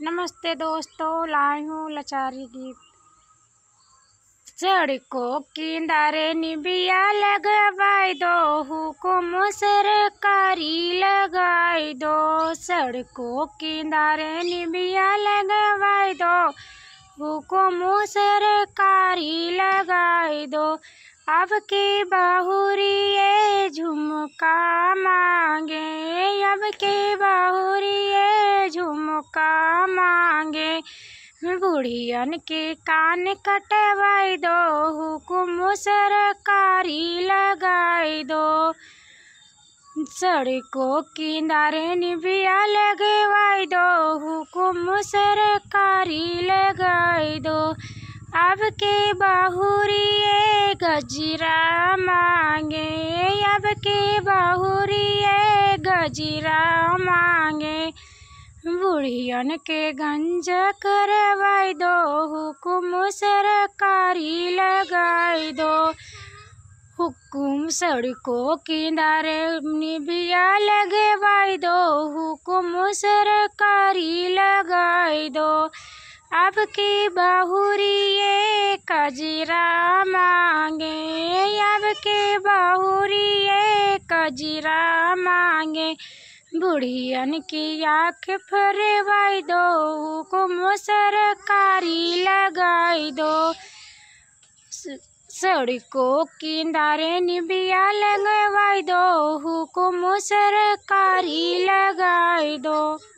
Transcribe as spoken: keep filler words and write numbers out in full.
नमस्ते दोस्तों, लाई हूँ लाचारी गीत। सड़को किनारे निबिया लगवाई दो, हुकुम सरकारी लगाई दो। सड़को किनारे निबिया लगवाई दो, हुकुम सरकारी लगाई दो। अब की बहुरिये झुमका माँगे, अब की बहुरिये झुमका माँगे। बुढ़ियन के कान कटवाई दो, हुकुम सरकारी लगाई दो। सड़को किनारे निबिया लगवाई दो, हुकुम सरकारी लगाई दो। अब की बहुरिये गजरा माँगे, अब की बहुरिये गजरा माँगे। बुढ़ियन के गंज करवाई दो, हुकुम सरकारी लगाई दो। हुकुम सड़को किनारे निबिया लगवाई दो, हुकुम सरकारी लगाई दो। अब की बहुरिये कजरा माँगे, अब की बहुरिये कजरा माँगे। बुढ़ियन की आँख फरवाई दो, हुकुम सरकारी लगाई दो। स-, सड़को किनारे निबिया लगवाई दो, हुकुम सरकारी लगाई दो।